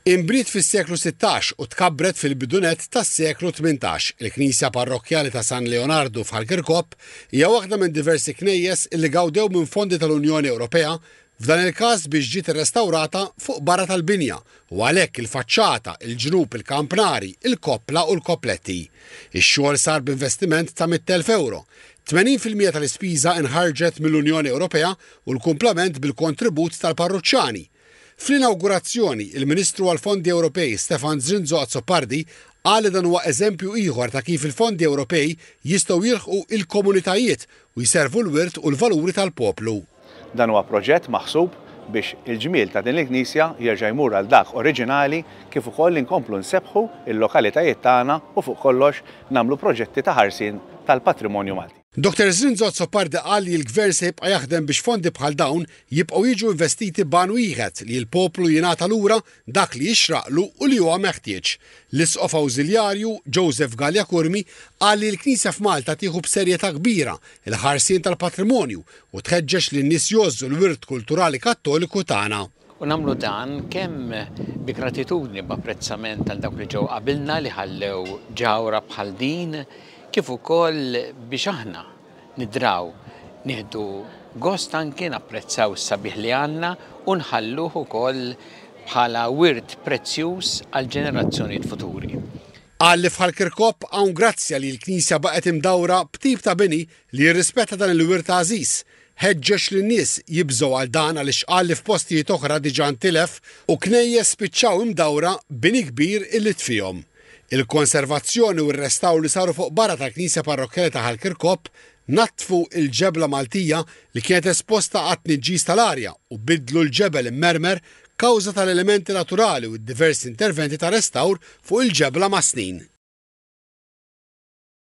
Inbniet fis-seklu 16 u tkabbret fil-bidu nett tas-seklu 18, il-Knisja Parrokkjali ta' San Leonardu f'Ħal Kirkop hija waħda minn diversi knejjes illi gawdew minn fondi tal-Unjoni Ewropea, f'dan il-każ biex ġiet irrestawrata fuq barra tal-binja u għalhekk il-faċċata, il-ġnub, il-kampnari, il-koppla u l-koppletti. Ix-xogħol sar b'investiment ta' 100,000 ewro. 80% tal-ispiża inħarġet mill-Unjoni Ewropea u l-kumplament bil-kontribut tal-parruċċani. Fl-inawgurazzjoni, il-Ministru għall-Fondi Ewropej Stefan Zrinzo Azzopardi qal li dan huwa eżempju ieħor ta' kif il-fondi Ewropej jistgħu jilħqu il-komunitajiet u jservu l-wirt u l-valuri tal-poplu. Dan huwa proġett maħsub biex il-ġmiel ta' din il-knisja jerġa' jmur għal dak oriġinali kif ukoll inkomplu nsebbħu l-lokalitajiet tagħna u fuq kollox nagħmlu proġetti ta' ħarsien tal-patrimonju Malti. Dottor Zrinzo Azzopardi qal li l-Gvern se jibqa' jaħdem biex fondi bħal dawn jibqgħu jiġu investiti b'għan wieħed li l-poplu jingħata lura dak li jixraqlu u li huwa meħtieġ. L-Isqof Awżiljarju Joseph Galea Curmi qal li l-Knisja f'Malta tieħu b'serjetà kbira l-ħarsien tal-patrimonju u tħeġġeġ lin-nies jgħożżu l-wirt kulturali Kattoliku tagħna. U nagħmlu dan kemm bi gratitudni, b'apprezzament għal dawk li ġew qabilna li ħallew ġawhra bħal din, kif ukoll biex aħna nidraw, nieħdu gost anki napprezzaw is-sabiħ li għandna u nħalluh ukoll bħala wirt prezzjuż għall-ġenerazzjonijiet futuri. Qal li f'Ħal Kirkop hawn grazzja li l-knisja baqgħet imdawra b'tip ta' bini li jirrispetta dan il-wirt għażiż. Ħeġġeġ lin-nies jibżgħu għal dan għaliex qal li f'postijiet oħra diġà ntilef u knejjes spiċċaw imdawra b'bini kbir illi tfihom. Il-konservazzjoni u r-restawr li saru fuq barra tal-Knisja Parrokkjali ta' Ħal Kirkop naddfu l-ġebla Maltija li kienet esposta għat-tniġġis tal-arja u biddlu l-ġebel immermer kawża tal-elementi naturali u d-diversi interventi ta' restawr fuq il-ġebla mas-snin.